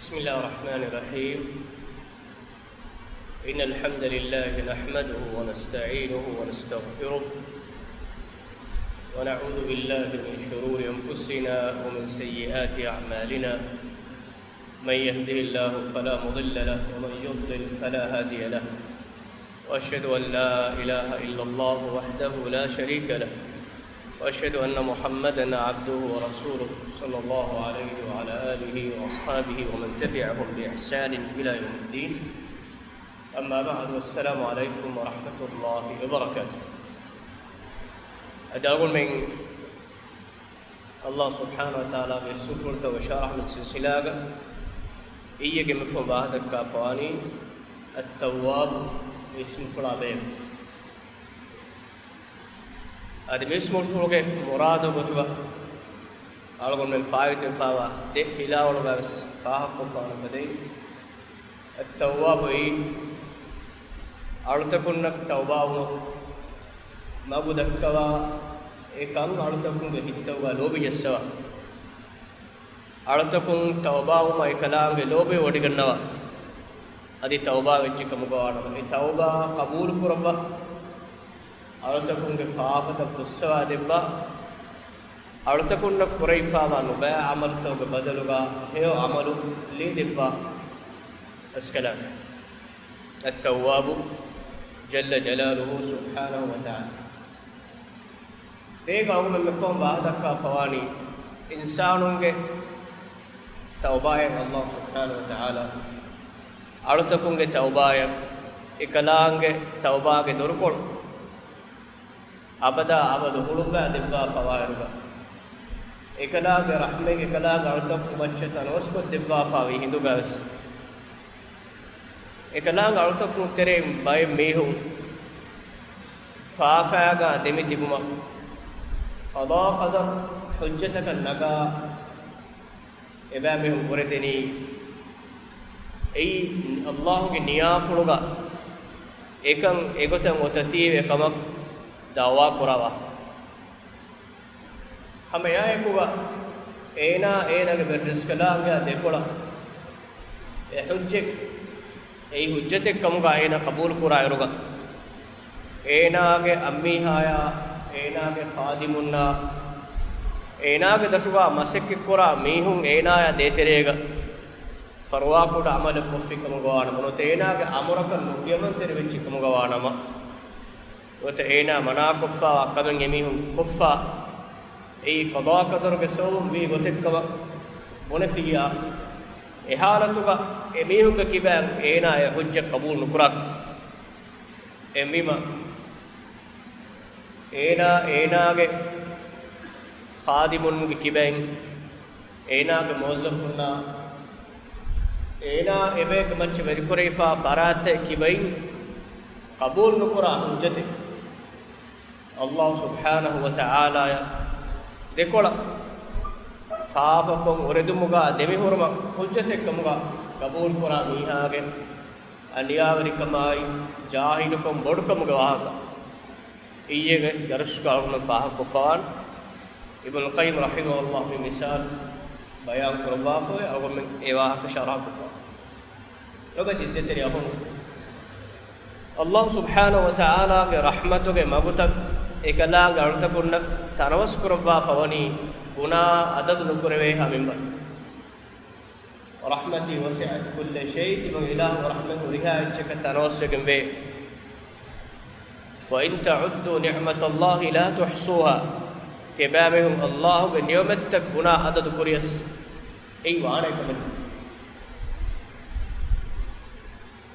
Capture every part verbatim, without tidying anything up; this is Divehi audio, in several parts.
بسم الله الرحمن الرحيم. إن الحمد لله نحمده ونستعينه ونستغفره، ونعوذ بالله من شرور أنفسنا ومن سيئات أعمالنا. من يهده الله فلا مضل له، ومن يضلل فلا هادي له. وأشهد أن لا إله إلا الله وحده لا شريك له، وأشهد أن محمدا عبده ورسوله، صلى الله عليه وعلى آله وأصحابه ومن تبعهم بإحسان إلى يوم الدين. أما بعد، والسلام عليكم ورحمة الله وبركاته. އަދި އަޅުގަނޑުމެން އައްލާހު ސުބްޙާނަހު ވަތަޢާލާގެ އިސްމުފުޅުތައް ވަށާރަހަމަތު ސިލްސިލާގަ އިއްޔެގެ މިފަހުން ވާހަކަ ދައްކާފަވާނީ އައްތައްވާބު އިސްމުފުޅާ ބެހޭ. އަދި މި އިސްމުފުޅުގެ މުރާދު ގޮތުގަ އަޅުގަނޑުމެން ފާއިތުވެފައިވާ ދެ ފިލާވަޅުގަވެސް ފާހަގަކޮށްފާނަ ފަދައިން، އައްތައްވާބު އެއީ އަޅުތަކުންނަށް ތައުބާވުމަށް މަގު ދައްކަވާ، އެކަން އަޅުތަކުންގެ ހިތްތަކުގަ ލޯބި ޖައްސަވާ، އަޅުތަކުން ތައުބާވުމަށް އެކަލާނގެ ލޯބި ވޮޑިގަންނަވާ، އަދި ތައުބާ ވެއްޖެ ކަމުގަ ވާނަމަ، އެ ތައުބާ ޤަބޫލު ކުރައްވާ، އަޅުތަކުންގެ ފާފަތައް ފުއްސަވާ ދެއްވާ، އަޅުތަކުންނަށް ކުރެވިފާވާ ނުބައި ޢަމަލުތަކުގެ ބަދަލުގަ ހެޔޮ ޢަމަލު ލިޔެދެއްވާ ރަސްކަލާނގެ އައްތައްވާބު ޖައްލަ ޖަލާލުހު ސުބްޙާނަހު ވަތަޢާލާ. ދޭގަ އަޅުގަނޑުމެން މިފަހުން ވާހަކަ ދައްކާފަވާނީ، އިންސާނުންގެ ތައުބާއަށް އައްލާހު ސުބްޙާނަހު ވަތަޢާލާ، އަޅުތަކުންގެ ތައުބާއަށް، އެކަލާނގެ ތައުބާގެ ދޮރުކޮޅު އަބަދާ އަބަދު ހުޅުވާ ދެއްވާފަވާއިރުގަ، އެކަލާނގެ ރަޙްމަތް އެކަލާނގެ އަޅުތަކުން މައްޗަށް ތަނަވަސްކޮށް ދެއްވާފަވި ހިނދުގަވެސް، އެކަލާނގެ އަޅުތަކުން ތެރެއިން ބައެއް މީހުން ފާފައިގަ ދެމި ތިބުމަށް، ޤަޟާ ޤަދަރު ޙުއްޖަތަކަށް ނަގާ އެބައިމީހުން ކުރެދެނީ، އެއީ އައްލާހުގެ ނިޔާފުޅުގަ އެކަން އެގޮތަށް އޮތަތީވެ ކަމަށް ދަޢުވާ ކުރާ ވާހަކަ. ހަމައެއާއެކުގަ އޭނާ އޭނާގެ ވެރިރަސްކަލާނގެއާ ދެކޮޅަށް އެ ޙުއްޖަތް، އެއީ ޙުއްޖަތެއް ކަމުގަ އޭނާ ޤަބޫލު ކުރާ އިރުގަ، އޭނާގެ އަންމީހާޔާ، އޭނާގެ ޚާދިމުންނާ، އޭނާގެ ދަށުގަ މަސައްކަތްކުރާ މީހުން އޭނާޔާ ދޭތެރޭގަ ފަރުވާކުޑަ ޢަމަލެއް ކޮށްފި ކަމުގަ ވާނަމަ، ނުވަތަ އޭނާގެ އަމުރަކަށް ނުކިޔަމަންތެރިވެއްޖެ ކަމުގަ ވާނަމަ، ނުވަތަ އޭނާ މަނާކޮށްފައިވާ ކަމެއް އެމީހުން ކޮށްފަ، އެއީ ޤަޟާ ޤަދަރުގެ ސަބަބުން ވީ ގޮތެއްކަމަށް ބުނެފިއްޔާ، އެ ޙާލަތުގަ އެމީހުންގެ ކިބައިން އޭނާ އެ ޙުއްޖަތް ޤަބޫލު ނުކުރާކަށް. އެހެންވީމަ، އޭނާ، އޭނާގެ ޚާދިމުންގެ ކިބައިން، އޭނާގެ މުވައްޒަފުންނާ، އޭނާ އެބައިގެ މައްޗަށް ވެރިކުރެވިފާ ފަރާތްތައް ކިބައިން ޤަބޫލު ނުކުރާ ޙުއްޖަތެއް، އައްލާހު ސުބްޙާނަހު ވަތަޢާލާޔަށް ދެކޮޅަށް ފާފަކޮށް އުރެދުމުގަ ދެމިހުރުމަށް ޙުއްޖަތެއް ކަމުގަ ޤަބޫލު ކުރާ މީހާގެ އަނިޔާވެރިކަމާއި ޖާހިލުކަން ބޮޑުކަމުގެ ވާހަކަ އިއްޔެގެ ދަރުސްގަ އަޅުގަނޑު ފާހަގަކޮށްފަވާން. އިބްނުލް ޤައްޔިމް ރަޙިމަހުﷲ މި މިސާލު ބަޔާން ކުރައްވާފައި އަޅުގަނޑުމެން އެ ވާހަކަ ޝަރަޙަކޮށްފަ. ލޮބުވެތި އިއްޒަތްތެރި އަޚުން، އައްލާހު ސުބްޙާނަހު ވަތަޢާލާގެ ރަޙްމަތުގެ މަގުތައް އެކަލާނގެ އަޅުތަކުންނަށް ތަނަވަސް ކުރައްވާފަވަނީ ގުނާ އަދަދު ނުކުރެވޭ ހަމަ މިންވަރު. ورحمتي وسعت كل شيء، ތިމަން އިލާހު ރަޙްމަތް ހުރިހާ އެއްޗަކަށް ތަނަވަސްވެގެންވޭ. وإن تعدوا نعمة الله لا تحصوها، ތިބާމީހުން އައްލާހުގެ ނިޢުމަތްތައް ގުނާ އަދަދު ކުރިޔަސް އެއީ ވާނެ ކަމެއް.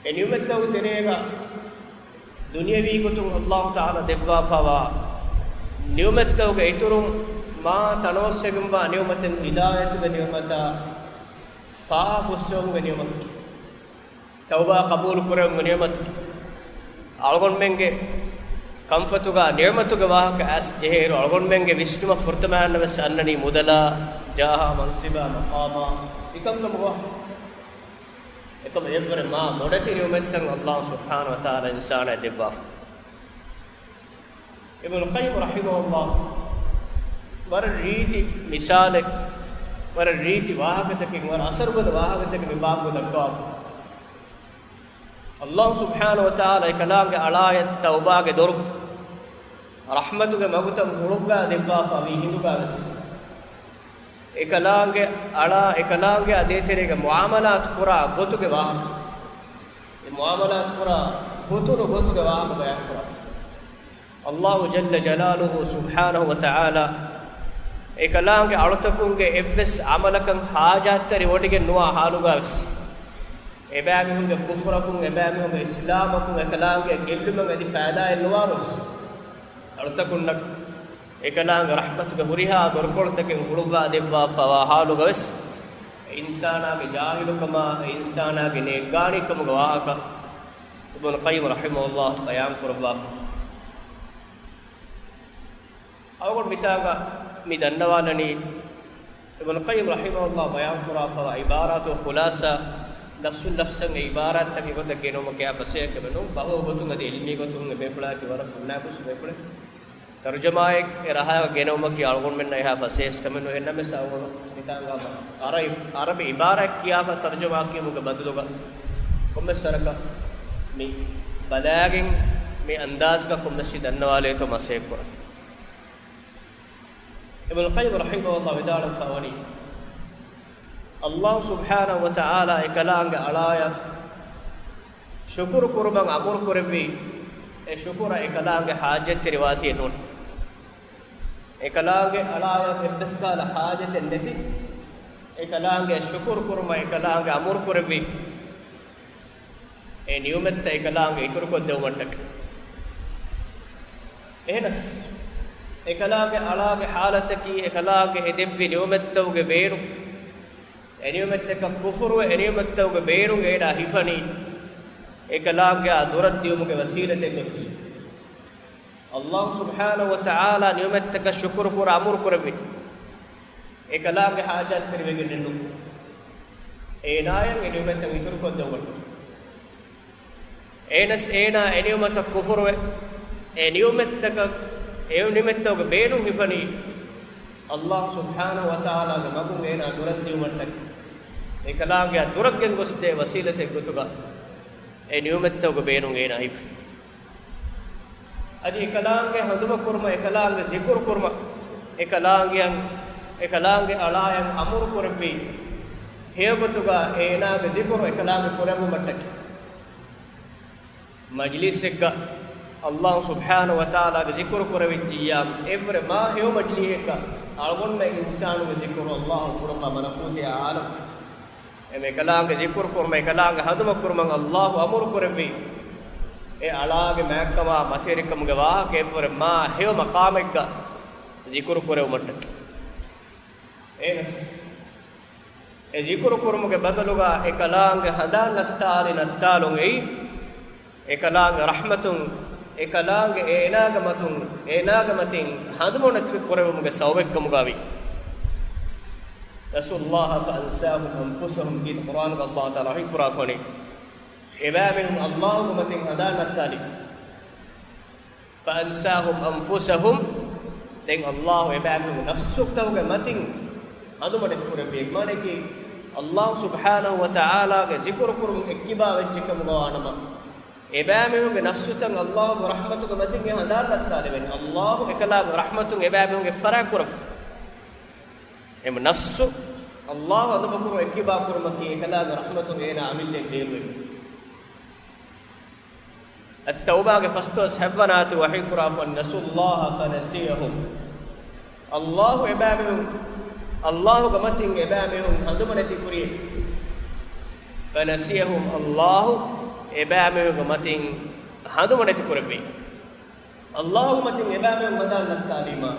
އެ ނިޢުމަތްތަކުގެ ތެރޭގަ ދުނިޔަވީ ގޮތުން އައްލާހު ތަޢާލާ ދެއްވާފަވާ ނިޢުމަތްތަކުގެ އިތުރުން މާ ތަނަވަސްވެގެންވާ ނިޢުމަތެއް ހިދާޔަތުގެ ނިޢުމަތާ، ފާފަ ފުއްސެވުމުގެ ނިޢުމަތަކީ، ތައުބާ ޤަބޫލު ކުރެވުމުގެ ނިޢުމަތަކީ، އަޅުގަނޑުމެންގެ ކަންފަތުގަ ނިޢުމަތުގެ ވާހަކަ އައިސް ޖެހޭއިރު، އަޅުގަނޑުމެންގެ ވިސްނުމަށް ފުރަތަމައިންނަށް ވެސް އަންނަނީ މުދަލާ، ޖާހާ، މަންސިބާ، މަޤާމާ، އެކަންކަމުގަ. އެކަމަށް އެއްވަރެއް މާ ބޮޑެތި ނިޢުމަތްތައް އައްލާހު ސުބްޙާނަހު ވަތަޢާލާ އިންސާނާއަށް ދެއްވާފަ. އިބްނުލް ޤައްޔިމް ރަޙިމަހުﷲ ވަރަށް ރީތި މިސާލެއް ވަރަށް ރީތި ވާހަކަތަކެއް، ވަރަށް އަސަރުގަދަ ވާހަކަތަކެއް މި ބާބުގަ ދައްކާފަ. އައްލާހު ސުބްޙާނަހު ވަތަޢާލާ އެކަލާނގެ އަޅާޔަށް ތައުބާގެ ދޮރު، ރަޙްމަތުގެ މަގުތައް ހުޅުއްވާ ދެއްވާފަ ވީ ހިނދުގަވެސް، އެކަލާނގެ އަޅާ އެކަލާނގެއާ ދޭތެރޭގަ މުޢާމަލާތު ކުރާ ގޮތުގެ ވާހަކަ، އެ މުޢާމަލާތު ކުރާ ހުތުރު ގޮތުގެ ވާހަކަ ބަޔާން ކުރާފަ. އައްލާހު ޖައްލަ ޖަލާލުހު ސުބްޙާނަހު ވަތަޢާލާ އެކަލާނގެ އަޅުތަކުންގެ އެއްވެސް ޢަމަލަކަށް ޙާޖާތްތެރިވޮޑިގެން ނުވާ ޙާލުގަވެސް، އެބައިމީހުންގެ ކުފުރަކުން، އެބައިމީހުންގެ އިސްލާމަކުން އެކަލާނގެ ގެއްލުމެއް އަދި ފައިދާއެއް ނުވާވެސް، އަޅުތަކުންނަށް އެކަލާނގެ ރަޙްމަތުގެ ހުރިހާ ދޮރުކޮޅުތަކެއް ހުޅުއްވާ ދެއްވާފަވާ ޙާލުގަވެސް، އެ އިންސާނާގެ ޖާހިލުކަމާ، އެ އިންސާނާގެ ނޭއްގާނީކަމުގެ ވާހަކަ އިބްނު ޤައްޔިމް ރަޙިމަހުﷲ ބަޔާން ކުރައްވާފަ. އަޅުގަނޑު މިތާގަ މި ދަންނަވާލަނީ، އިބްނު ޤައްޔިމް ރަޙިމަހުﷲ ބަޔާން ކުރާފަވާ ޢިބާރާތު ޚުލާޞާ، ލަފްޒު ލަފްޒަށް އެ ޢިބާރާތްތަކެއް ގޮތަށް ގެނައުމަކީ އެއާ ފަސޭހަ ކަމެއް ނޫން. ބަހު ގޮތުން އަދި ޢިލްމީ ގޮތުން އެ ބޭފުޅާއެކީ ވަރަށް ފުންނާ ގޮސް ބޭފުޅެއް. ތަރުޖަމާއެއް އެ ރަހައިގަ ގެނައުމަކީ އަޅުގަނޑުމެންނަށް އެހާ ފަސޭހަ ކަމެއް ނޫން. އެހެންނަމަވެސް އަޅުގަނޑު މިތާނގަ އަރަބި، ޢަރަބި ޢިބާރާތް ކިޔާފަ ތަރުޖަމާ ކިޔުމުގެ ބަދަލުގަ ކޮންމެސް ވަރަކަށް މި ބަލާގެން މި އަންދާޒުގަ ކޮންމެސް ދަންނަވާލޭތޯ މަސައްކަތް ކުރަން. އިބްނު ޤައްޔިމް ރަޙިމަހުﷲ ވިދާޅުވެފަ ވަނީ، އައްލާހު ސުބްޙާނަހު ވަތަޢާލާ އެކަލާނގެ އަޅާޔަށް ޝުކުރު ކުރުމަށް އަމުރު ކުރެއްވީ، އެ ޝުކުރަށް އެކަލާނގެ ޙާޖަތްތެރި ވާތީ ނޫން. އެކަލާނގެ އަޅާޔަށް އެއްވެސް ކަހަލަ ޙާޖަތެއް ނެތި، އެކަލާނގެ ޝުކުރު ކުރުމަށް އެކަލާނގެ އަމުރު ކުރެއްވީ، އެ ނިޢުމަތްތައް އެކަލާނގެ އިތުރުކޮށްދެވުމަށްޓަކައި. އެހެނަސް، އެކަލާނގެ އަޅާގެ ޙާލަތަކީ، އެކަލާނގެ އެ ދެއްވި ނިޢުމަތްތަކުގެ ބޭރު، އެ ނިޢުމަތްތަކަށް ކުފުރުވެ، އެ ނިޢުމަތްތަކުގެ ބޭރުން އޭނާ ހިފަނީ، އެކަލާނގެއާ ދުރަށް ދިޔުމުގެ ވަސީލަތެއް ގޮތުން. އައްލާހު ސުބްޙާނަހު ވަތަޢާލާ ނިޢުމަތްތަކަށް ޝުކުރު ކުރަން އަމުރު ކުރެއްވި، އެކަލާނގެ ޙާޖަތްތެރިވެގެންނެއްނު. އޭނާޔަށް އެ ނިޢުމަތްތައް އިތުރުކޮށްދެއްވުމަށް. އެހެނަސް އޭނާ އެ ނިޢުމަތަށް ކުފުރުވެ، އެ ނިޢުމަތްތަކަށް، އެ ނިޢުމަތްތަކުގެ ބޭނުން ހިފަނީ، އައްލާހު ސުބްޙާނަހު ވަތަޢާލާގެ މަގުން އޭނާ ދުރަށް ދިޔުމަށްޓަކައި. އެކަލާނގެއާ ދުރަށް ގެންގޮސްދޭ ވަސީލަތެއް ގޮތުގަ އެ ނިޢުމަތްތަކުގެ ބޭނުން އޭނާ ހިފި. އަދި އެކަލާނގެ ހަނދުމަކުރުމަށް، އެކަލާނގެ ޒިކުރު ކުރުމަށް، އެކަލާނގެއަށް، އެކަލާނގެ އަޅާޔަށް އަމުރު ކުރެއްވީ، ހެޔޮގޮތުގަ އޭނާގެ ޒިކުރު އެކަލާނގެ ކުރެއްވުމަށްޓަކައި. މަޖިލީސެއްގަ އައްލާހު ސުބްޙާނަހު ވަތަޢާލާގެ ޒިކުރު ކުރެވިއްޖިއްޔާ، އެއްވުރެ މާ ހެޔޮ މަޖިލީހެއްގަ އަޅުގަނޑުމެން އިންސާނުގެ ޒިކުރު އައްލާހު ކުރައްވާ މަލަކޫތީ ޢާލަމް. އެމެ އެކަލާނގެ ޒިކުރު ކުރުމަށް، އެކަލާނގެ ހަނދުމަ ކުރުމަށް އައްލާހު އަމުރު ކުރެއްވީ، އެ އަޅާގެ މާތްކަމާ މަތިވެރިކަމުގެ ވާހަކަ އެއްވުރެ މާ ހެޔޮ މަޤާމެއްގަ ޒިކުރު ކުރެވުމަށްޓަކައި. އެހެނަސް، އެ ޒިކުރު ކުރުމުގެ ބަދަލުގަ އެކަލާނގެ ހަނދާން ނައްތާލި ނައްތާލުން އެއީ، އެކަލާނގެ ރަޙްމަތުން، އެކަލާނގެ އޭނާގެ މަތުން، އޭނާގެ މަތިން ހަނދުމަ ނެތި ކުރެވުމުގެ ސަބަބެއްކަމުގަވި. نسوا الله فأنساهم أنفسهم ކީ ޤުރްއާނުގަ އައްލާހު ތަޢާލާ ވަޙީ ކުރާ ކަމަށް. އެބައިމީހުން އައްލާހުގެ މަތިން ހަނދާން ނައްތާލި. فأنساهم أنفسهم، ދެން އައްލާހު އެބައިމީހުން ނަފްސުތަކުގެ މަތިން ހަނދުމަ ނެތި ކުރެއްވި. މާނައަކީ، އައްލާހު ސުބްޙާނަހު ވަތަޢާލާގެ ޒިކުރު ކުރުން އެއްކިބާ ވެއްޖެކަމުގަ ވާނަމަ، އެބައިމީހުންގެ ނަފްސުތައް އައްލާހުގެ ރަޙްމަތުގެ މަތިން އެ ހަނދާން ނައްތާލެވެން. އައްލާހު އެކަލާނގެ ރަޙްމަތުން އެބައިމީހުންގެ ފަރާތް ކުރަފަ. އެމަ ނަފްސު އައްލާހު ހަނދުމަކުރުން އެއްކިބާ ކުރުމަކީ އެކަލާނގެ ރަޙްމަތުން އޭނާ އަމިއްލައިން ބޭރުވެގެން. އައްތައުބާގެ ފަސްދޮޅަސް ހަތްވަނަ އާޔަތު ވަޙީ ކުރާފަ، نسوا الله فنسيهم. އައްލާހު އެބައިމީހުން، އައްލާހުގެ މަތިން އެބައިމީހުން ހަނދުމަ ނެތި ކުރި. فنسيهم، އައްލާހު އެބައިމީހުންގެ މަތިން ހަނދުމަ ނެތި ކުރެއްވި. އައްލާހުގެ މަތިން އެބައިމީހުން ހަނދާން ނައްތާލީމާ،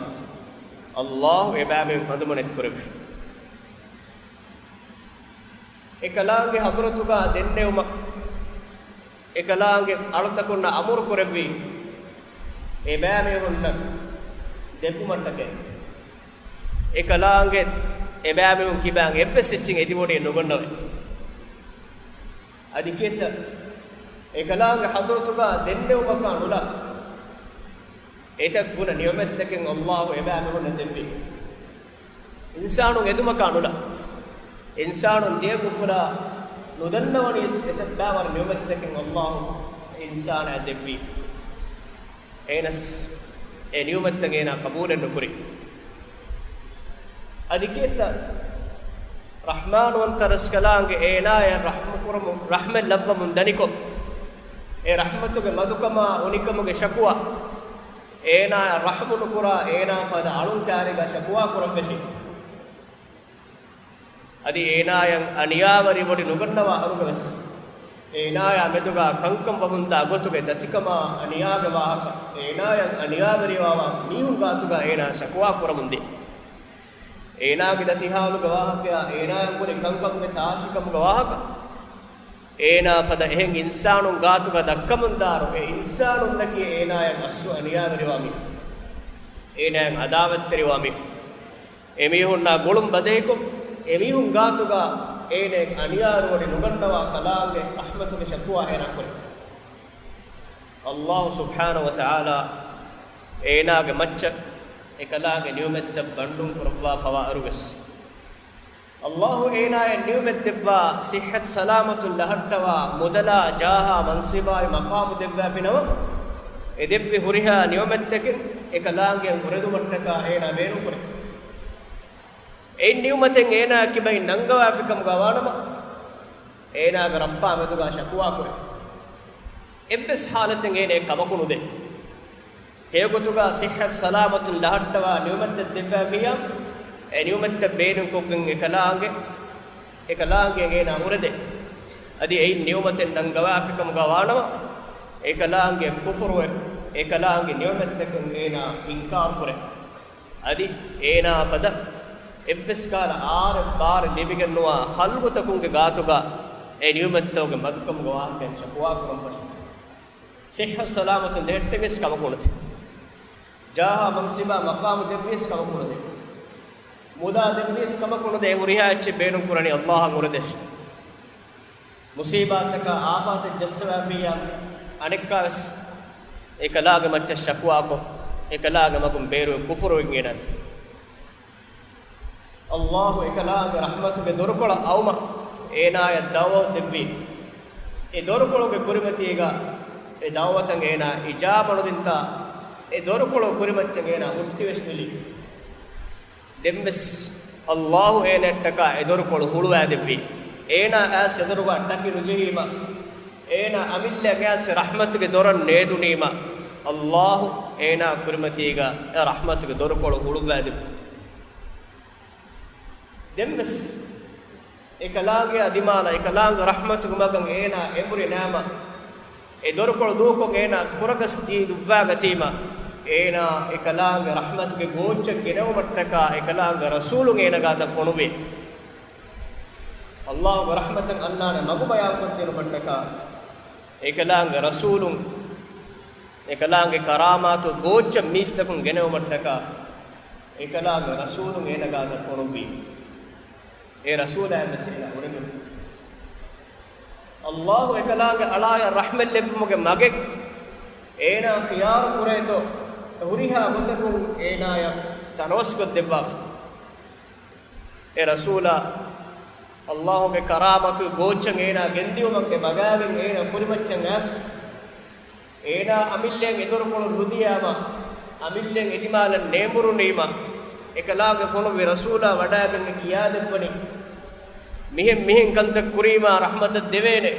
އައްލާހު އެބައިމީހުން ހަނދުމަ ނެތި ކުރެއްވި. އެކަލާނގެ ޙަޟްރަތުގަ ދެންނެވުމަށް، އެކަލާނގެ އަޅުތަކުންނަށް އަމުރު ކުރެއްވީ، އެބައިމީހުންނަށް ދެއްވުމަށްޓަކައި. އެކަލާނގެ އެބައިމީހުން ކިބާން އެއްވެސް އެއްޗެއް އެދިވޮޑިއެއް ނުގަންނަވައި. އަދި ކިއެއްތަ؟ އެކަލާނގެ ޙަޟްރަތުގަ ދެންނެވުމަކާ ނުލާ، އެތައް ގުނަ ނިޢުމަތްތަކެއް އައްލާހު އެބައިމީހުންނަށް ދެއްވި. އިންސާނުން އެދުމަކާ ނުލާ، އިންސާނުން ދިޔަ ކުފުރާ ނުދަންނަވަނީސް އެތައް ބައިވަރު ނިޢުމަތްތަކެއް އައްލާހު އިންސާނާ ދެއްވީ. އޭނަސް އެ ނިޢުމަތްތައް އޭނާ ޤަބޫލެއް ނުކުރި. އަދި ކިއެއްތަ ރަޙްމާންވަންތަ ރަސްކަލާނގެ އޭނާޔަށް ރަޙްމު ކުރަމު، ރަޙްމަތް ލައްވަމުން ދަނިކޮށް، އެ ރަޙްމަތުގެ މަދުކަމާ އުނިކަމުގެ ޝަކުވާ، އޭނާޔަށް ރަޙްމު ނުކުރާ އޭނާ ފަދަ އަޅުން ކާރިގާ ޝަކުވާ ކުރަން ފެށި. އަދި އޭނާޔަށް އަނިޔާވެރިވޮޑި ނުގަންނަވާ އަރުގަވެސް، އޭނާޔާ މެދުގާ ކަންކަން ވަމުންދާ ގޮތުގެ ދަތިކަމާ އަނިޔާގެ ވާހަކަ، އޭނާޔަށް އަނިޔާވެރިވާވާ މީހުން ގާތުގާ އޭނާ ޝަކުވާ ކުރަމުންދިޔަ. އޭނާގެ ދަތިހާލުގެ ވާހަކަޔާ، އޭނާޔަށް ހުރި ކަންކަމުގެ ތާށިކަމުގެ ވާހަކަ، އޭނާ ފަދަ އެހެން އިންސާނުން ގާތުގަ ދައްކަމުންދާއިރު، އެ އިންސާނުންނަކީ އޭނާޔަށް އަސްލު އަނިޔާވެރިވާ މީހުން، އޭނާޔަށް އަދާވަތްތެރިވާ މީހުން. އެމީހުންނާ ގުޅުން ބަދަހިކޮށް، އެމީހުން ގާތުގަ އޭނައަށް އަނިޔާވެރިވޮޑި ނުގަންނަވާ ކަލާނގެ ރަޙްމަތުގެ ޝަކުވާ އޭނާ ކުރި. އައްލާހު ސުބްޙާނަހު ވަތަޢާލާ އޭނާގެ މައްޗަށް އެކަލާނގެ ނިޢުމަތްތައް ބަންޑުން ކުރައްވާފަވާ އަރުވެސް، އައްލާހު އޭނާޔަށް ނިޢުމަތް ދެއްވާ ޞިއްޙަތު ސަލާމަތުން ލަހައްޓަވާ މުދަލާ ޖާހާ މަންސިބާއި މަޤާމު ދެއްވާފިނަމަ، އެ ދެއްވި ހުރިހާ ނިޢުމަތްތަކެއް އެކަލާނގެއަށް އުރެދުމަށްޓަކާ އޭނާ ބޭނުންކުރޭ. އެއިން ނިޢުމަތެއް އޭނާ ކިބައިން ނަންގަވާފިކަމުގަ ވާނަމަ، އޭނާގެ ރައްބާ މެދުގާ ޝަކުވާކުރޭ. އެއްވެސް ޙާލަތެއް އޭނައަށް ކަމަކު ނުދޭ. ހެޔޮގޮތުގާ ޞިއްޙަތު ސަލާމަތުން ލަހައްޓަވާ ނިޢުމަތެއް ދެއްވާފިއްޔާ، އެ ނިޢުމަތްތައް ބޭނުންކޮށްގެން އެކަލާނގެ، އެކަލާނގެއަށް އޭނާ އުރެދޭ. އަދި އެއިން ނިޢުމަތެއް ނަންގަވާފިކަމުގަ ވާނަމަ، އެކަލާނގެ ކުފުރުވެ، އެކަލާނގެ ނިޢުމަތްތަކުން އޭނާ އިންކާރުކުރޭ. އަދި އޭނާ ފަދަ އެއްވެސް ކަހަލަ އާރެއް ބާރެއް ލިބިގެންނުވާ ޚަލްޤުތަކުންގެ ގާތުގަ އެ ނިޢުމަތްތަކުގެ މަދުކަމުގެ ވާހަކައިން ޝަކުވާ ކުރަން ފަށުން. ޞިއްޙަތު ސަލާމަތުން ދެހެއްޓެވިޔަސް ކަމަކު ނުދޭ. ޖާހާ މަންސިބާ މަޤާމު ދެއްވިޔަސް ކަމަކު ނުދޭ. މުދާ ދެއްވިޔަސް ކަމަކު ނުދޭ. ހުރިހާ އެއްޗެއް ބޭނުން ކުރަނީ އައްލާހަށް އުރެދޭށޭ. މުޞީބާތަކާ އާފާތެއް ޖައްސަވާފިއްޔާ، އަނެއްކާވެސް އެކަލާނގެ މައްޗަށް ޝަކުވާކޮށް، އެކަލާނގެ މަގުން ބޭރުވެ ކުފުރުވެގެން އޭނާ ދިޔަ. އައްލާހު އެކަލާނގެ ރަޙްމަތުގެ ދޮރުކޮޅަށް އައުމަށް އޭނާޔަށް ދަޢުވަތު ދެއްވީ. އެ ދޮރުކޮޅުގެ ކުރިމަތީގަ އެ ދަޢުވަތަށް އޭނާ އިޖާބަ ނުދިންތާ، އެ ދޮރުކޮޅު ކުރިމައްޗަށް އޭނާ ހުއްޓިވެސް ނުލީ. ދެންވެސް އައްލާހު އޭނައަށްޓަކާ އެ ދޮރުކޮޅު ހުޅުވާދެއްވީ. އޭނާ އައިސް އެ ދޮރުގަ ޓަކި ނުޖެހީމަ، އޭނާ އަމިއްލައަށް އައިސް ރަޙްމަތުގެ ދޮރަށް ނޭދުނީމަ، އައްލާހު އޭނާ ކުރިމަތީގަ އެ ރަޙްމަތުގެ ދޮރުކޮޅު ހުޅުވާދެއްވީ. ދެންވެސް އެކަލާނގެއާ ދިމާލަށް އެކަލާނގެ ރަޙްމަތުގެ މަގަށް އޭނާ އެނބުރި ނަމަ، އެ ދޮރުކޮޅު ދޫކޮށް އޭނާ ފުރަގަސް ދީ ދުއްވާގަތީމަ، އޭނާ އެކަލާނގެ ރަޙްމަތުގެ ގޯއްޗަށް ގެނައުމަށްޓަކާ އެކަލާނގެ ރަސޫލުން އޭނާ ގާތަށް ފޮނުވި. އައްލާހުގެ ރަޙްމަތަށް އަންނާނެ މަގު ބަޔާންކޮށްދިނުމަށްޓަކާ އެކަލާނގެ ރަސޫލުން، އެކަލާނގެ ކަރާމާތު ގޯއްޗަށް މީސްތަކުން ގެނައުމަށްޓަކާ އެކަލާނގެ ރަސޫލުން އޭނާ ގާތަށް ފޮނުއްވީ. އެ ރަސޫލާއަށްވެސް އޭނާ އުރެދުން. އައްލާހު އެކަލާނގެ އަޅާޔަށް ރަޙްމަތް ލެއްވުމުގެ މަގެއް އޭނާ ޚިޔާރު ކުރޭތޯ، ހުރިހާ ގޮތަކުން އޭނާޔަށް ތަނަވަސްކޮށްދެއްވާފަ. އެ ރަސޫލާ އައްލާހުގެ ކަރާމަތު ގޯއްޗަށް އޭނާ ގެންދިއުމަށް އެ މަގާގެން އޭނާ ކުރިމައްޗަށް އައިސް، އޭނާ އަމިއްލައަށް އެ ދޮރުކޮޅު ނުދިޔާމަ، އަމިއްލައަށް އެ ދިމާލަށް ނޭނބުރުނީމަ، އެކަލާނގެ ފޮނުއްވި ރަސޫލާ ވަޑާގެން އެ ކިޔާދެއްވަނީ، މިހެން މިހެން ކަންތައް ކުރީމާ ރަޙްމަތަށް ދެވޭނެ.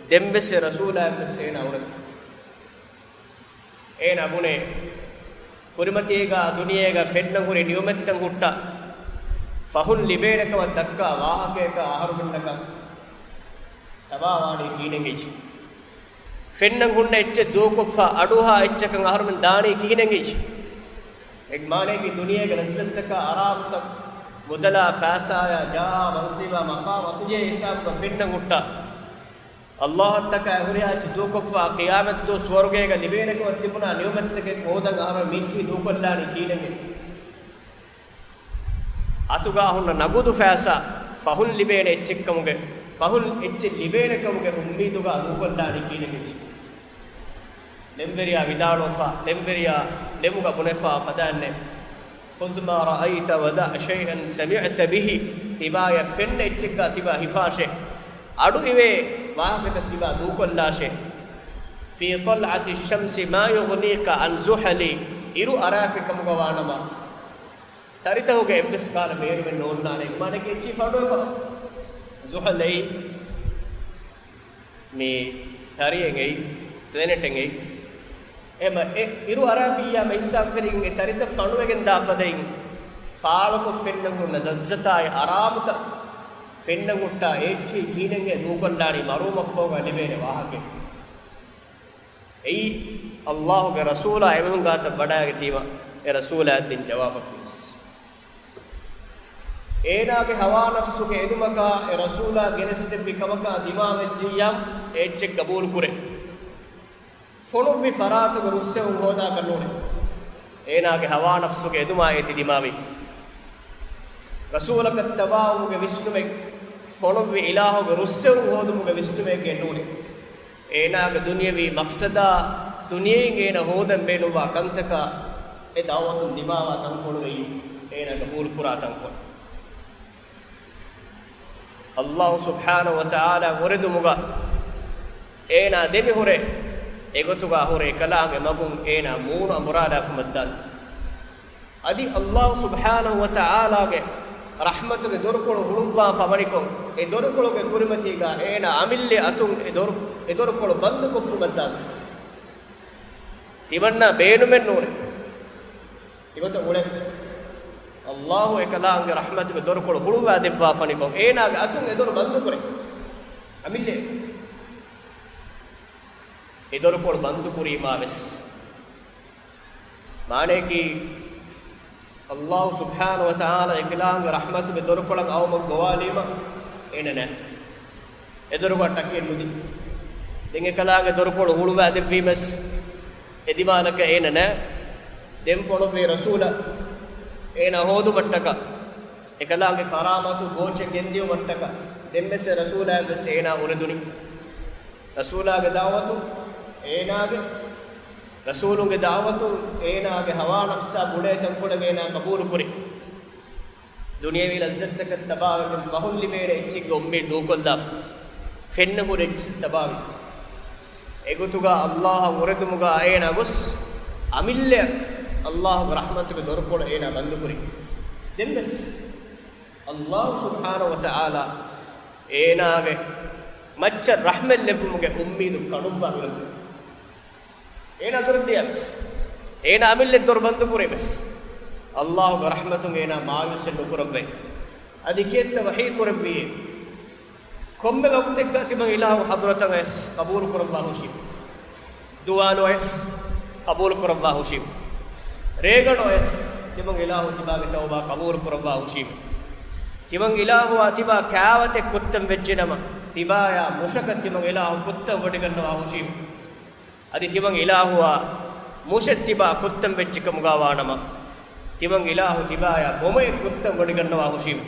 ދެންވެސް އެ ރަސޫލާއަށްވެސް އޭނާ އުޅެން. އޭނާ ބުނޭ، ކުރިމަތީގަ ދުނިޔޭގަ ފެންނަން ހުރި ނިޢުމަތްތައް ހުއްޓާ، ފަހުން ލިބޭނެކަމަށް ދައްކާ ވާހަކަޔަކާ އަހަރުމެންނަކަށް ތަބާވާނީ ކިހިނެއް އިއްޗެއް؟ ފެންނަން ހުންނަ އެއްޗެއް ދޫކޮށްފަ އަޑުއަހާ އެއްޗަކަށް އަހަރުމެން ދާނީ ކިހިނެއް އިއްޗެއް؟ އެ މާނަޔަކީ ދުނިޔޭގެ ލައްޒަތުތަކާ އަރާމުތައް، މުދަލާ ފައިސާޔާ ޖާހާ މަންސިބާ މަޤާމް އަތުޖެހޭ ހިސާބުގަ ފެންނަން ހުއްޓާ، އައްލާހަށްޓަކާ ހުރިހާ އެއްޗެއް ދޫކޮށްފަ ޤިޔާމަތްދުވަސް ސުވަރުގޭގަ ލިބޭނެކަމަށް ތިބުނާ ނިޢުމަތްތަކެއް ހޯދަން އަހަރުމެން މިއްޗިހި ދޫކޮށްލާނީ ކިހިނެއް؟ އަތުގަ ހުންނަ ނަގުދު ފައިސާ ފަހުން ލިބޭނެ އެއްޗެއްކަމުގެ، ފަހުން އެއްޗެއް ލިބޭނެކަމުގެ އުއްމީދުގަ ދޫކޮށްލާނީ ކިހިނެއް؟ ޅެންވެރިޔާ ވިދާޅުވެފަ، ޅެންވެރިޔާ ޅެމުގަ ބުނެފަ ފަދައިންނޭ. خذ ما رأيت ودع شيئا سمعت به، ތިބާޔަށް ފެންނަ އެއްޗެއްގާ ތިބާ ހިފާށޭ، އަޑު އިވޭ ވާހަކަތައް ތިބާ ދޫކޮށްލާށޭ. في طلعة الشمس ما يغنيك عن زحل، އިރު އަރާފި ކަމުގަ ވާނަމަ، ތަރިތަކުގެ އެއްވެސް ކަހަލަ ބޭނުމެއް ނޯންނާނެ، މާނައަކީ އެއްޗިހި ފަނޑުވެފަ. ޒުޙަލް އެއީ މި ތަރިއެއް އެއީ، ޕްލެނެޓެއް އެއީ. އެހެމަ އެ އިރު އަރާފިއްޔާ މެ ހިސާބު ކަރިގެން އެ ތަރިތައް ފަނޑުވެގެން ދާ ފަދައިން، ފާޅުކޮށް ފެންނަން ހުންނަ ލައްޒަތާއި އަރާމުތައް ފެންނަން ހުއްޓާ އޭއްޗިހި ކިހިނެއްހޭ ދޫކޮށްލާނީ މަރުވުމަށްފަހުގަ ލިބޭނެ ވާހަކައެއް. އެއީ، ﷲ ގެ ރަސޫލާ އެމީހުން ގާތަށް ވަޑައިގަތީމަ، އެ ރަސޫލާ ދިން ޖަވާބަކީވެސް. އޭނާގެ ހަވާ ނަފްސުގެ އެދުމަކާ އެ ރަސޫލާ ގެނެސްދެއްވި ކަމަކާ ދިމާވެއްޖިއްޔާ، އެ އެއްޗެއް ގަބޫލުކުރޭ. ފޮނުއްވި ފަރާތުގެ ރުއްސެވުން ހޯދާކަށް ނޫނޭ. އޭނާގެ ހަވާ ނަފްސުގެ އެދުމާ އޭތި ދިމާވީ. ރަސޫލަކަށް ތަބާވުމުގެ ވިސްނުމެއް، ފޮނުއްވި އިލާހުގެ ރުއްސެވުން ހޯދުމުގެ ވިސްނުމެއްގެ ނޫނޭ. އޭނާގެ ދުނިޔަވީ މަޤްޞަދާ، ދުނިޔެއިން އޭނަ ހޯދަން ބޭނުންވާ ކަންތަކާ، އެ ދަޢުވަތުން ދިމާވާ ތަންކޮޅުގައި އޭނާ ގަބޫލުކުރާ ތަންކޮޅު. ﷲ ސުބްޙާނަހު ވަތަޢާލާ އުރެދުމުގަ އޭނާ ދެމިހުރެ، އެގޮތުގަ ހުރެ އެކަލާނގެ މަގުން އޭނާ މޫނު އަނބުރާލާފަ މައްދާން. އަދި ﷲ ސުބްޙާނަހު ވަތަޢާލާގެ ރަޙްމަތުގެ ދޮރުކޮޅު ހުޅުއްވާފަ ވަނިކޮށް، އެ ދޮރުކޮޅުގެ ކުރިމަތީގަ އޭނާ އަމިއްލަ އަތުން އެ ދޮރު، އެ ދޮރުކޮޅު ބަންދުކޮށްފަ މައްދާން. ތިމަންނަ ބޭނުމެއް ނޫނޭ. އެގޮތަށް އުޅެ. ﷲ އެކަލާނގެ ރަޙްމަތުގެ ދޮރުކޮޅު ހުޅުވާ ދެއްވާފަ ވަނިކޮށް، އޭނާގެ އަތުން އެ ދޮރު ބަންދުކުރޭ. އަމިއްލަ އެ ދޮރުކޮޅު ބަންދުކުރީމާ ވެސް، މާނައަކީ، ﷲ ސުބްޙާނަހު ވަތަޢާލާ އެކަލާނގެ ރަޙްމަތުގެ ދޮރުކޮޅަށް އައުމަށް ގޮވާލީމަ އޭނަ ނެ. އެ ދޮރުގަ ޓަކިއެއް ނުދީ. ދެން އެކަލާނގެ ދޮރުކޮޅު ހުޅުވާ ދެއްވީމަސް، އެ ދިމާލަކަށް އޭނަ ނެ. ދެން ފޮނުއްވި ރަސޫލަށް އޭނާ ހޯދުމަށްޓަކާ، އެކަލާނގެ ކަރާމާތު ގޯޗެއް ގެންދިއުމަށްޓަކާ، ދެންވެސް އެ ރަސޫލާއަށްވެސް އޭނާ އުރެދުނީ. ރަސޫލާގެ ދަޢުވަތު އޭނާގެ، ރަސޫލުންގެ ދަޢުވަތު އޭނާގެ ހަވާ ނަފްސާ ބުނޭ ތަންކޮޅެއް އޭނާ ގަބޫލުކުރި. ދުނިޔެވީ ލައްޒަތްތަކަށް ތަބާވެގެން ފަހުން ލިބޭނެ އެއްޗެއްގެ އުއްމީދު ދޫކޮށްލާފަ، ފެންނަ ހުރި އެއްޗެއް ތަބާވި. އެގޮތުގަ ﷲ އަށް އުރެދުމުގަ އޭނާ ގޮސް، އަމިއްލަ ﷲ ގެ ރަޙްމަތުގެ ދޮރުކޮޅު އޭނާ ބަންދުކުރި. ދެންވެސް ﷲ ސުބްޙާނަހު ވަތަޢާލާ އޭނާގެ މައްޗަށް ރަޙްމަތް ލެއްވުމުގެ އުއްމީދު ކަނުއްވާ ނުލެއްވި. އޭނާ ދުރަށް ދިޔަވެސް، އޭނާ އަމިއްލަ ދޮރު ބަންދުކުރީމަސް، ﷲ ގެ ރަޙްމަތުން އޭނާ މާޔޫސެއް ނުކުރައްވައި. އަދި ކިއެއްތަ ވަޙީ ކުރެއްވީ؟ ކޮންމެ ވަގުތެއްގަ ތިމަން އިލާހު ޙަޟްރަތަށް އައިސް ޤަބޫލު ކުރައްވާ ހުށީމެ. ދުވާލު އައިސް ޤަބޫލު ކުރައްވާ ހުށީމެ. ރޭގަނޑު އައިސް ތިމަން އިލާހު ތިބާގެ ތައުބާ ޤަބޫލު ކުރައްވާ ހުށީމެ. ތިމަން އިލާހުއާ ތިބާ ކާވަތެއް ކުއްތަން ވެއްޖެނަމަ، ތިބާޔާ މުށަކަށް ތިމަން އިލާހު ކުއްތަން ވޮޑިގަންނަވާ ހުށީމެ. އަދި ތިމަން އިލާހުއާ މުށެއް ތިބާ ކުއްތަން ވެއްޖެކަމުގަ ވާނަމަ، ތިމަން އިލާހު ތިބާޔާ ބޮމައެއް ކުއްތަން ވޮޑިގަންނަވާ ހުށީމެ.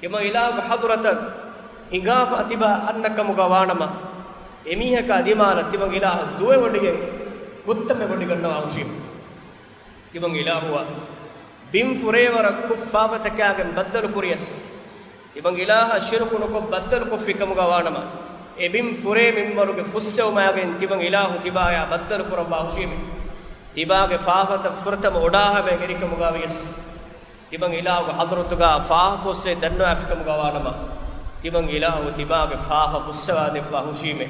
ތިމަން އިލާހުގެ ޙަޟްރަތަށް ހިނގާފަ ތިބާ އަންނަ ކަމުގަ ވާނަމަ، އެމީހަކާ ދިމާލަށް ތިމަން އިލާހު ދުވެވޮޑިގެން ކުއްތަމެއް ވޮޑިގަންނަވާ ހުށީމެ. ތިމަން އިލާހުއާ ބިން ފުރޭވަރަށް ކުށް ފާފަތަކާގެން ބައްދަލުކުރިޔަސް، ތިމަން އިލާހަށް ޝިރުކު ނުކޮށް ބައްދަލުކޮށްފި ކަމުގަ ވާނަމަ، އެ ބިން ފުރޭ މިންވަރުގެ ފުއްސެވުމާގެން ތިމަން އިލާހު ތިބާޔާ ބައްދަލު ކުރައްވާ ހުށީމެ. ތިބާގެ ފާފަތައް ފުރަތަމަ އޮޑާހަމައަށް އެރިކަމުގަ ވިޔަސް، ތިމަން އިލާހުގެ ޙަޟްރަތުގަ ފާފަ ފުއްސެވި ދަންނަވާފި ކަމުގަ ވާނަމަ، ތިމަން އިލާހު ތިބާގެ ފާފަ ފުއްސަވާ ދެއްވާ ހުށީމެ.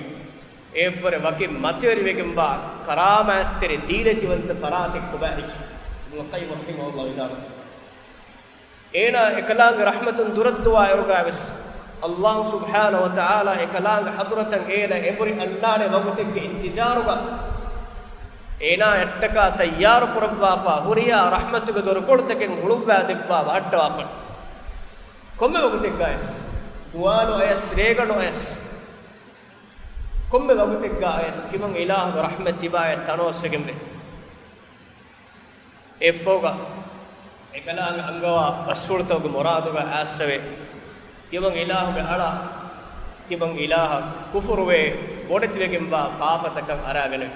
އެއަށްވުރެ ވަކި މަތިވެރިވެގެންވާ ކަރާމާތްތެރި ދީލަތިވަންތަ ފަރާތެއް ކޮބާހެކި؟ އިބްނުލް ޤައްޔިމް ރަޙިމަހުﷲ ވިދާޅުވި. އޭނާ އެކަލާނގެ ރަޙްމަތުން ދުރަށްދުވާ އިރުގައިވެސް، ﷲ ސުބްޙާނަހު ވަތަޢާލާ އެކަލާނގެ ޙަޟްރަތަށް އޭނަ އެނބުރި އަންނާނެ ވަގުތެއްގެ އިންތިޒާރުގަ، އޭނާ އަށްޓަކާ ތައްޔާރު ކުރައްވާފަ ހުރިހާ ރަޙްމަތުގެ ދޮރުކޮޅުތަކެއް ހުޅުއްވާ ދެއްވާ ބަހައްޓަވާފަ. ކޮންމެ ވަގުތެއްގައިވެސް، ދުވާލު އަޔަސް، ރޭގަނޑު އަޔަސް، ކޮންމެ ވަގުތެއްގައިވެސް ތިމަން އިލާހުގެ ރަޙްމަތް ތިބާޔަށް ތަނަވަސްވެގެންވޭ. އެއަށްފަހުގަ އެކަލާނގެ އަންގަވާ ބަސްފުޅުތަކުގެ މުރާދުގަ އައިސްފަވޭ. ތިމަން އިލާހުގެ އަޅާ، ތިމަން އިލާހަށް ކުފުރުވެ ބޮޑެތިވެގެންވާ ފާފަތަކަށް އަރާގަނެވޭ.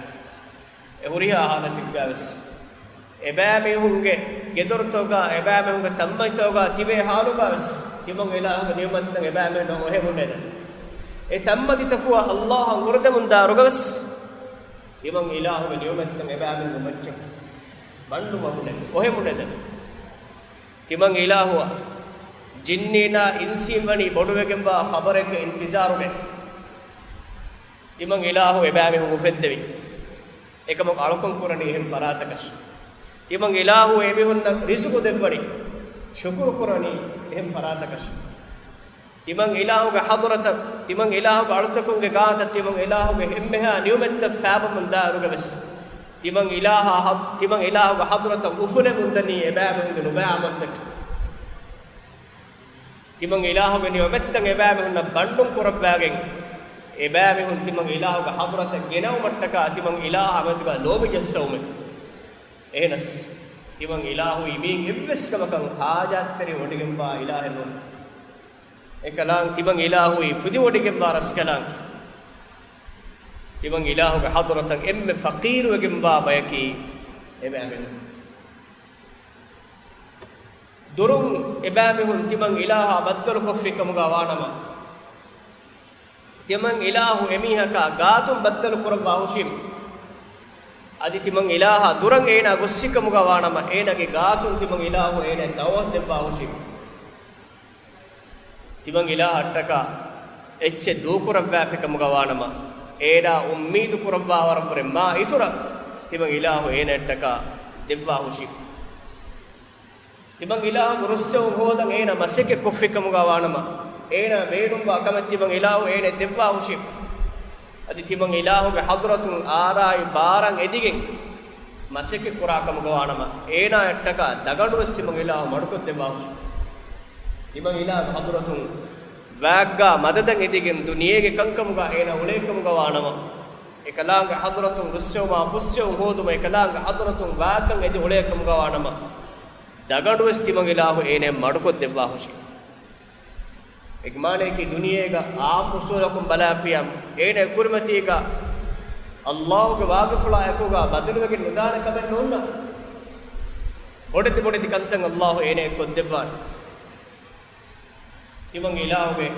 އެ ހުރިހާ ހާލަތެއްގައިވެސް އެބައިމީހުންގެ ގެދޮރުތަކުގަ، އެބައިމީހުންގެ ތަންމަތިތަކުގަ ތިބޭ ހާލުގަވެސް، ތިމަން އިލާހުގެ ނިޢުމަތްތައް އެބައިމީހުންނަށް އޮހެމުންނެދެން. އެ ތަންމަތިތަކުގަ އައްލާހަށް އުރެދެމުންދާ އިރުގަވެސް، ތިމަން އިލާހުގެ ނިޢުމަތްތައް އެބައިމީހުންގެ މައްޗަށް ބަންޑު ވަމުނެދެން، އޮހެމުންނެދެން. ތިމަން އިލާހުއަށް ޖިންނީންނާ އިންސީން ވަނީ ބޮޑުވެގެންވާ ޚަބަރެއްގެ އިންތިޒާރުގައި. ތިމަން އިލާހު އެބައިމީހުން އުފެއްދެވި. އެކަމަކު އަޅުކަން ކުރަނީ އެހެން ފަރާތަކަށް. ތިމަން އިލާހު އެމީހުންނަށް ރިޒުޤު ދެއްވަނީ، ޝުކުރު ކުރަނީ އެހެން ފަރާތަކަށް. ތިމަން އިލާހުގެ ޙަޟްރަތަށް، ތިމަން އިލާހުގެ އަޅުތަކުންގެ ގާތަށް، ތިމަން އިލާހުގެ އެންމެހާ ނިޢުމަތްތައް ފާބަމުން ދާ އިރުގަވެސް، ތިމަން އިލާހާ ޙަ-، ތިމަން އިލާހުގެ ޙަޟްރަތަށް އުފުލެމުންދަނީ އެބައިމީހުންގެ ނުބައި ޢަމަލުތަކެއް. ތިމަން އިލާހުގެ ނިޢުމަތްތައް އެބައިމީހުންނަށް ބަންޑުން ކުރައްވާގެން، އެބައިމީހުން ތިމަން އިލާހުގެ ޙަޟްރަތަށް ގެނައުމަށްޓަކާ ތިމަން އިލާހާ މެދުގަ ލޯބި ޖައްސައުމެއް. އެހެނަސް، ތިމަން އިލާހުއީ މީން އެއްވެސް ކަމަކަށް ޙާޖާތްތެރިވެވޮޑިގެންވާ އިލާހެއް ނޫން. އެކަލާނގެ ތިމަން އިލާހުއީ ފުދިވޮޑިގެންވާ ރަސްކަލާނގެ. ތިމަން އިލާހުގެ ޙަޟްރަތަށް އެންމެ ފަޤީރުވެގެންވާ ބަޔަކީ އެބައިމީހުން. ދުރުން އެބައިމީހުން ތިމަން އިލާހާ ބައްދަލުކޮށްފިކަމުގަ ވާނަމަ، ތިމަން އިލާހު އެމީހަކާ ގާތުން ބައްދަލު ކުރައްވާ ހުށީމު، އަދި ތިމަން އިލާހާ ދުރަށް އޭނާ ގޮއްސިކަމުގަ ވާނަމަ، އޭނާގެ ގާތުން ތިމަން އިލާހު އޭނާ ދަޢުވަތު ދެއްވާ ހުށީމު، ތިމަން އިލާހަށްޓަކާ އެއްޗެއް ދޫކުރައްވާފިކަމުގަ ވާނަމަ، އޭނާ އުއްމީދު ކުރައްވާ ވަރަށްވުރެ މާ އިތުރަށް ތިމަން އިލާހު އޭނާއަށްޓަކާ ދެއްވާ ހުށީމު. ތިމަން އިލާހު ރުއްސެވުން ހޯދަން އޭނާ މަސައްކަތް ކޮށްފިކަމުގަ ވާނަމަ، އޭނާ ބޭނުންވާ ކަމެއް ތިމަން އިލާހު އޭނާ ދެއްވާ ހުށީމު. އަދި ތިމަން އިލާހުގެ ޙަޟްރަތުން އާރާއި ބާރަށް އެދިގެން މަސައްކަތް ކުރާ ކަމުގަ ވާނަމަ، އޭނާއަށްޓަކާ ދަގަނޑުވެސް ތިމަން އިލާހު މަޑުކޮށްދެއްވާ ހުށީމު. ތިމަން އިލާހުގެ ޙަޟްރަތުން ވާގްގާ މަދަދަށް އެދިގެން ދުނިޔޭގެ ކަންކަމުގަ އޭނާ އުޅޭކަމުގަ ވާނަމަ، އެކަލާނގެ ޙަޟްރަތުން ރުއްސެވުމާ ފުއްސެވުން ހޯދުމަށް އެކަލާނގެ ޙަޟްރަތުން ވާގްގަން އެދި އުޅޭކަމުގަ ވާނަމަ، ދަގަނޑުވެސް ތިމަން އިލާހު އޭނާ މަޑުކޮށްދެއްވާ ހުށީމު. އޭގެ މާނައަކީ ދުނިޔޭގަ އާއްމު އުސޫލަކުން ބަލާފިޔާ، އޭނާ ކުރިމަތީގަ އައްލާހުގެ ވާގިފުޅާ އެކުގަ ބަދަލުވެގެން ނުދާނެ ކަމެއް ނޯންނާ. ބޮޑެތި ބޮޑެތި ކަންތައް އައްލާހު އޭނާ ކޮށްދެއްވާނެ. ތިމަން އިލާހުގެ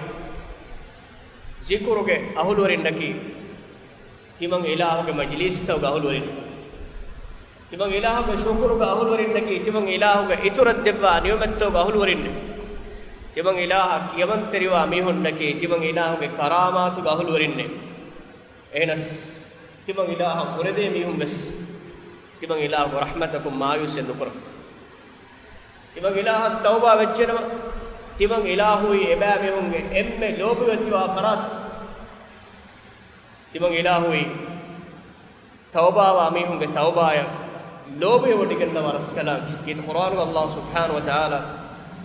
ޒިކުރުގެ އަހުލުވެރިންނަކީ، ތިމަން އިލާހުގެ މަޖިލީސްތަކުގެ އަހުލުވެރިން. ތިމަން އިލާހުގެ ޝުކުރުގެ އަހުލުވެރިންނަކީ، ތިމަން އިލާހުގެ އިތުރަށް ދެއްވާ ނިޢުމަތްތަކުގެ އަހުލުވެރިން. ތިމަން އިލާހަށް ކިޔަމަންތެރިވާ މީހުންނަކީ، ތިމަން އިލާހުގެ ކަރާމާތުގެ އަހުލުވެރިންނޭ. އެހެނަސް، ތިމަން އިލާހަށް އުރެދޭ މީހުން ވެސް، ތިމަން އިލާހުގެ ރަޙްމަތަކުން މާޔޫސެއް ނުކުރަން. ތިމަން އިލާހަށް ތައުބާ ވެއްޖެނަމަ، ތިމަން އިލާހުއީ އެބައިމީހުންގެ އެންމެ ލޯބިވެތިވާ ފަރާތް. ތިމަން އިލާހުއީ ތައުބާވާ މީހުންގެ ތައުބާއަށް ލޯބިވެވޮޑިގަންނަވާ ރަސްކަލާނގެ. އީ ޤުރްއާނުގަ އައްލާހު ސުބްޙާނަހު ވަ ތަޢާލާ،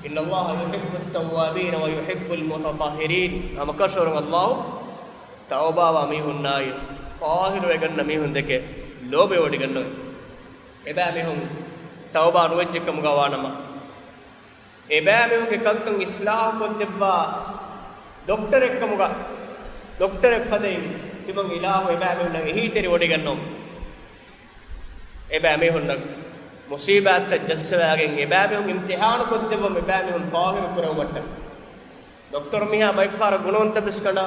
إِنَّ اللَّهَ يُحِبُّ التَّوَّابِينَ وَيُحِبُّ الْمُتَطَهِّرِينَ. ހަމަކަށަވަރުން އައްލާހު ތައުބާވާ މީހުންނާއި ޠާހިރުވެގަންނަ މީހުންދެކެ ލޯބިވެވޮޑިގަންނަވަން. އެބައިމީހުން ތައުބާ ނުވެއްޖެކަމުގަ ވާނަމަ، އެބައިމީހުންގެ ކަންކަން އިޞްލާޙު ކޮށްދެއްވާ ޑޮކްޓަރެއްކަމުގަ، ޑޮކްޓަރެއް ފަދައިން ތިމަން އިލާހު އެބައިމީހުންނަށް އެހީތެރިވޮޑިގަންނަވަން. އެބައިމީހުންނަށް މުޞީބާތްތައް ޖައްސަވާގެން އެބައިމީހުން އިމްތިޙާނު ކޮށްދެއްވަން، އެބައިމީހުން ޠާހިރު ކުރެވުމަށްޓަކަ. ޑޮކްޓަރު މީހާ ބައެއްފަހަރަށް ގުނަވަންތަ ވެސް ކަނޑާ،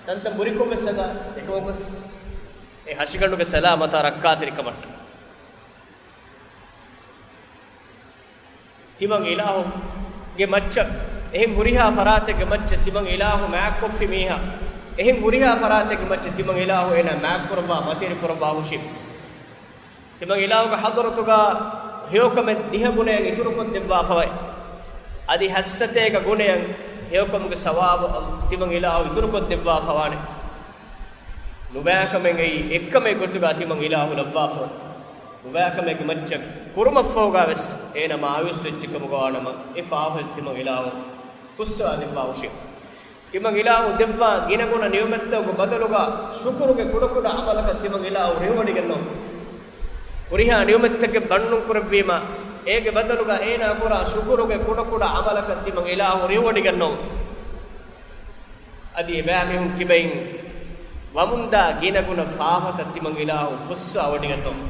ތަންތަން ބުރިކޮށް ވެސް ހަދާ، އެކަމަކުވެސް އެ ހަށިގަނޑުގެ ސަލާމަތާ ރައްކާތެރިކަމަށްޓަކަ. ތިމަން އިލާހުގެ މައްޗަށް، އެހެން ހުރިހާ ފަރާތެއްގެ މައްޗަށް ތިމަން އިލާހު މާތްކޮށްފި މީހާ، އެހެން ހުރިހާ ފަރާތެއްގެ މައްޗަށް ތިމަން އިލާހު އޭނާ މާތްކުރައްވާ، މަތިވެރިކުރައްވާ ހުށީ. ތިމަން އިލާހުގެ ޙަޟްރަތުގަ ހެޔޮކަމެއް ދިހަ ގުނައެއް އިތުރުކޮށްދެއްވާފަވައި، އަދި ހައްސަތޭކަ ގުނައެއް ހެޔޮކަމުގެ ސަވާބު ތިމަން އިލާހު އިތުރުކޮށްދެއްވާފަވާނެ. ނުބައިކަމެއް އެއީ އެއްކަމެއް ގޮތުގަ ތިމަން އިލާހު ލައްވާފަވަން. ނުބައިކަމެއްގެ މައްޗަށް ކުރުމަށްފަހުގަ ވެސް އޭނަ މާޔޫސް ވެއްޖެކަމުގަ ވާނަމަ، އެ ފާފަވެސް ތިމަން އިލާހު ފުއްސަވާ ދެއްވާ ހުށި. ތިމަން އިލާހު ދެއްވާ ގިނަގުނަ ނިޢުމަތްތަކުގެ ބަދަލުގަ ޝުކުރުގެ ކުޑަކުޑަ ޢަމަލަކަށް ތިމަން އިލާހު ރިހިވޮޑިގަންނަވަން. ހުރިހާ ނިޢުމަތްތަކެއް ބަންޑުން ކުރެއްވީމަ، އޭގެ ބަދަލުގަ އޭނާ ކުރާ ޝުކުރުގެ ކުޑަކުޑަ ޢަމަލަކަށް ތިމަން އިލާހު ރިހިވޮޑިގަންނަވަން. އަދި އެބައިމީހުން ކިބައިން ވަމުންދާ ގިނަގުނަ ފާފަތައް ތިމަން އިލާހު ފުއްސާވޮޑިގަންނަވަން.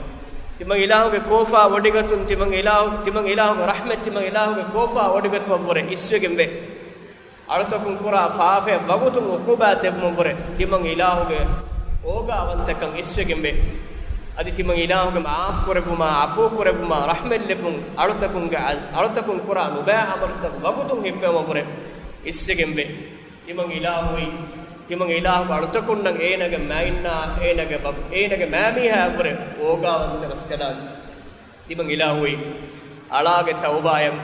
ތިމަން އިލާހުގެ ކޯފާ ވޮޑިގަތުން، ތިމަން އިލާހު، ތިމަން އިލާހުގެ ރަޙްމަތް، ތިމަން އިލާހުގެ ކޯފާ ވޮޑިގަތުމަށްވުރެ އިސްވެގެންވޭ. އަޅުތަކުން ކުރާ ފާފައަށް ވަގުތުން އުޤޫބާ ދެއްވުމަށްވުރެ ތިމަން އިލާހުގެ އޯގާވަންތަކަން އިސްވެގެންވޭ. އަދި ތިމަން އިލާހުގެ މަޢާފު ކުރެއްވުމާ، ޢަފޫ ކުރެއްވުމާ، ރަޙްމަތް ލެއްވުން، އަޅުތަކުންގެ އަޒް، އަޅުތަކުން ކުރާ ނުބައި ޢަމަލުތައް ވަގުތުން ހިއްޕެވުމަށްވުރެ އިސްވެގެންވޭ. ތިމަން އިލާހުއި، ތިމަން އިލާހު އަޅުތަކުންނަށް އޭނާގެ މާތްނާ، އޭނާގެ ބަ، އޭނާގެ މާމީހާއަށްވުރެ އޯގާވަންތަ ރަސްކަލާނގެ. ތިމަން އިލާހުއި އަޅާގެ ތައުބާއަށް.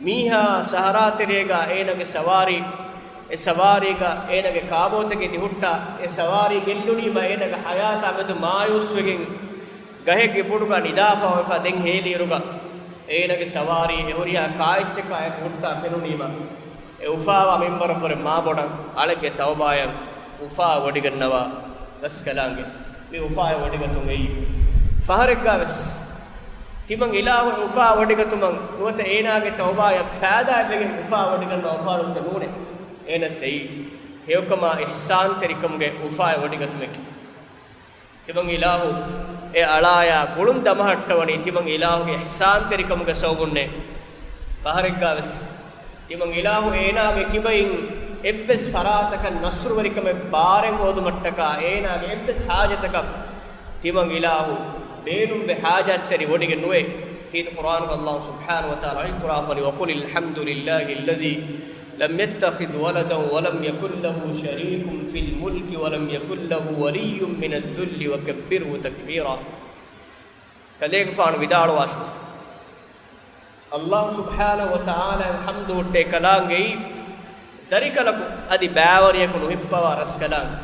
މީހާ ސަހަރާތެރޭގަ އޭނާގެ ސަވާރީ، އެ ސަވާރީގަ އޭނާގެ ކާބޯތަކެތި ހުއްޓާ، އެ ސަވާރީ ގެއްލުނީމަ އޭނާގެ ޙަޔާތާ މެދު މާޔޫސްވެގެން ގަހެއްގެ ބޮޑުގަ ނިދާފަ ވެފަ ދެން ހޭލިއިރުގަ، އޭނާގެ ސަވާރީ އެ ހުރިހާ ކާއެއްޗަކާއެކު ހުއްޓާ ފެނުނީމަ، އެ އުފާވާ މިންވަރަށްވުރެ މާބޮޑަށް އަޅެއްގެ ތައުބާއަށް އުފާ ވޮޑިގަންނަވާ ރަސްކަލާނގެ. މި އުފާއެއް ވޮޑިގަތުން އެއީ ފަހަރެއްގަ ވެސް ތިމަން އިލާހު އެ އުފާ ވޮޑިގަތުމަށް ނުވަތަ އޭނާގެ ތައުބާއަށް ފާދާއެއްވެގެން އުފާ ވޮޑިގަންނަވާ އުފާވެރިކަން ނޫނޭ. އޭނަސް އެއީ ހެޔޮކަމާ އިޙްސާންތެރިކަމުގެ އުފާއެއް ވޮޑިގަތުމެކޭ. ތިމަން އިލާހު އެ އަޅާޔާ ގުޅުން ދަމަހައްޓަވަނީ ތިމަން އިލާހުގެ އިޙްސާންތެރިކަމުގެ ސަބަބުންނޭ. ފަހަރެއްގަ ވެސް ތިމަން އިލާހު އޭނާގެ ކިބައިން އެއްވެސް ފަރާތަކަށް ނަޞްރުވެރިކަމެއް ބާރެއް ހޯދުމަށްޓަކާ އޭނާގެ އެއްވެސް ޙާޖަތަކަށް ތިމަން އިލާހު ބޭނުންވެ ޙާޖަތްތެރި ވޮޑިގެން ނުވޭ. ކީރިތި ޤުރްއާނުގަ ﷲ ސުބްޙާނަހޫ ވަތަޢާލާ ވަޙީ ކުރާފަ ވަނީ، وَقُلِ الْحَمْدُ لِلَّهِ الَّذِي لَمْ يَتَّخِذْ وَلَدًا وَلَمْ يَكُنْ لَهُ شَرِيكٌ فِي الْمُلْكِ وَلَمْ يَكُنْ لَهُ وَلِيٌّ مِنَ الذُّلِّ وَكَبِّرْهُ تَكْبِيرًا. ކަލޭގެފާނު ވިދާޅުވާށި، ﷲ ސުބްޙާނަހޫ ވަތަޢާލާއަށް ޙަމްދު ހުއްޓޭ ކަލާނގެއީ ދަރިކަލަކު އަދި ބައިވަރިޔަކު ނުހިއްޕަވާ ރަސްކަލާނގެ.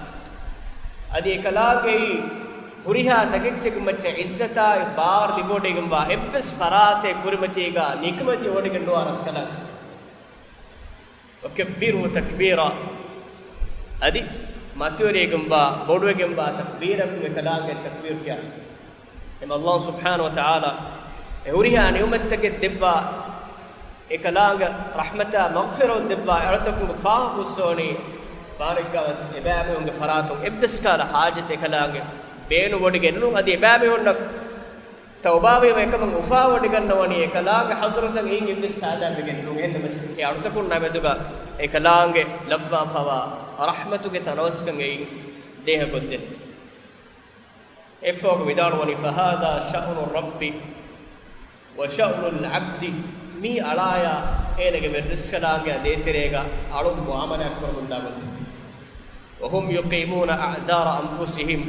އަދި އެކަލާނގެއީ ހުރިހާ ތަކެއްޗެއްގެ މައްޗަށް ޢިއްޒަތާއި ބާރު ލިބިވޮޑިގެންވާ އެއްވެސް ފަރާތެއް ކުރިމަތީގަ ނިކަމެތި ވޮޑިގެން ނުވާ ރަސްކަލާނގެ. وَكَبِّرْهُ تَكْبِيرًا. އަދި މަތިވެރިވެގެންވާ، ބޮޑުވެގެންވާ ތަކްބީރަކުން އެކަލާނގެ ތަކްބީރު ކިޔާށި. އެމަ ﷲ ސުބްޙާނަހޫ ވަތަޢާލާ އެ ހުރިހާ ނިޢުމަތްތަކެއް ދެއްވާ، އެކަލާނގެ ރަޙްމަތާ މަޣްފިރަތު ދެއްވާ އަޅުތަކުންގެ ފާފަ ފުއްސަވަނީ، ފަހަރެއްގަ ވެސް އެބައިމީހުންގެ ފަރާތުން އެއްވެސް ކަހަލަ ޙާޖަތެއް އެކަލާނގެ ބޭނުން ވޮޑިގެން ނޫން. އަދި އެބައިމީހުންނަށް ތައުބާވީމަ އެކަމަށް އުފާވޮޑިގަންނަވަނީ އެކަލާނގެ ޙަޟްރަތަށް އެއިން އެއްވެސް ފައިދާ ވެގެން ނޫން. އެހެންނަމަވެސް އެ އަޅުތަކުންނާ މެދުގަ އެކަލާނގެ ލައްވާފަވާ ރަޙްމަތުގެ ތަނަވަސްކަން އެއިން ދޭހަކޮށްދޭން. އެއްފަހަކު ވިދާޅުވަނީ، فَهَذَا شَأْنُ الرَّبِّ وَشَأْنُ الْعَبْدِ. މީ އަޅާޔާ އޭނަގެ ވެރިރަސްކަލާނގެއާ ދޭތެރޭގަ އަޅުން މުޢާމަލާތް ކުރަމުންދާ ގޮތެއް. وَهُمْ يُقِيمُونَ أَعْذَارَ أَنْفُسِهِمْ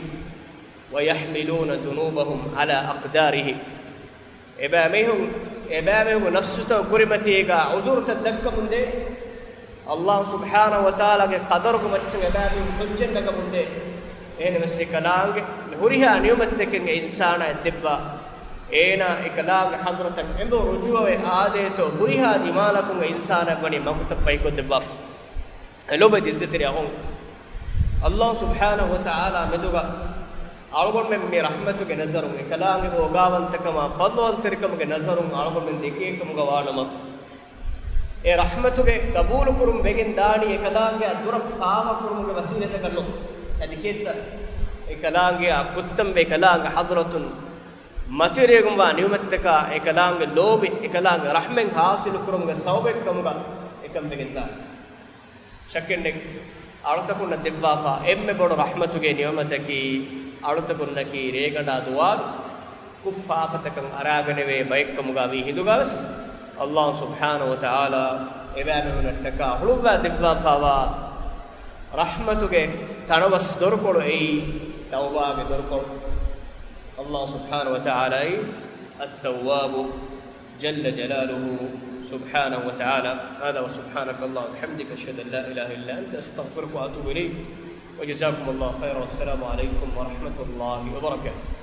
وَيَحْمِلُونَ ذُنُوبَهُمْ عَلَى أَقْدَارِهِ. އެބައިމީހުން، އެބައިމީހުންގެ ނަފްސުތައް ކުރިމަތީގަ ޢުޛުރުތައް ދައްކަމުންދޭ. ﷲ ސުބްޙާނަހޫ ވަތަޢާލާގެ ޤަދަރުގެ މައްޗަށް އެބައިމީހުން ޙުއްޖަތް ނަގަމުންދޭ. އެހެންނަމަވެސް އެކަލާނގެ ހުރިހާ ނިޢުމަތްތަކެއް އެ އިންސާނާއަށް ދެއްވާ، އޭނާ އެކަލާނގެ ޙަޟްރަތަށް އެނބުރި ރުޖޫޢަވެ އާދޭތޯ، ހުރިހާ ދިމާލަކުން އެ އިންސާނާއަށް ވަނީ މަގުތައް ފަހިކޮށްދެއްވާފަ. އެ ލޯބިވެތި ޢިއްޒަތްތެރި އަޚުން، ﷲ ސުބްޙާނަހޫ ވަތަޢާލާ މެދުގަ އަޅުގަނޑުމެން މި ރަޙްމަތުގެ ނަޒަރުން، އެކަލާނގެ އޯގާވަންތަކަމާ ފަޟްލުވަންތެރިކަމުގެ ނަޒަރުން އަޅުގަނޑުމެން ދެކޭ ކަމުގަ ވާނަމަ، އެ ރަޙްމަތުގެ ގަބޫލުކުރުން ވެގެން ދާނީ އެކަލާނގެއާ ދުރަށް ފާފަކުރުމުގެ ވަސީލަތަކަށްނު. އަދި ކިއެއްތަ؟ އެކަލާނގެއާ ކުއްތަންވެ އެކަލާނގެ ޙަޟްރަތުން މަތިވެރިވެގެންވާ ނިޢުމަތްތަކާ، އެކަލާނގެ ލޯބި، އެކަލާނގެ ރަޙްމަތް ޙާޞިލުކުރުމުގެ ސަބަބެއް ކަމުގަ އެކަން ވެގެންދާނެ. ޝައްކެއްނެތް، އަޅުތަކުންނަށް ދެއްވާފާ އެންމެ ބޮޑު ރަޙްމަތުގެ ނިޢުމަތަކީ، އަޅުތަކުންނަކީ ރޭގަނޑާ ދުވާލު ކުށްފާފަތަކަށް އަރާގަނެވޭ ބައެއްކަމުގަ ވީ ހިނދުގަވެސް، ﷲ ސުބްޙާނަހޫ ވަތަޢާލާ އެބައިމީހުންނަށްޓަކާ ހުޅުއްވާ ދެއްވާފާވާ ރަޙްމަތުގެ ތަނަވަސް ދޮރުކޮޅު އެއީ ތައުބާގެ ދޮރުކޮޅު. ﷲ ސުބްޙާނަހޫ ވަތަޢާލާއީ އައްތައްވާބު ޖައްލަ ޖަލާލުހޫ ސުބްޙާނަހޫ ވަތަޢާލާ. هذا وسبحانك اللهم وبحمدك، أشهد أن لا إله إلا أنت، أستغفرك وأتوب إليك. وجزاكم الله خيرا، والسلام عليكم ورحمة الله وبركاته.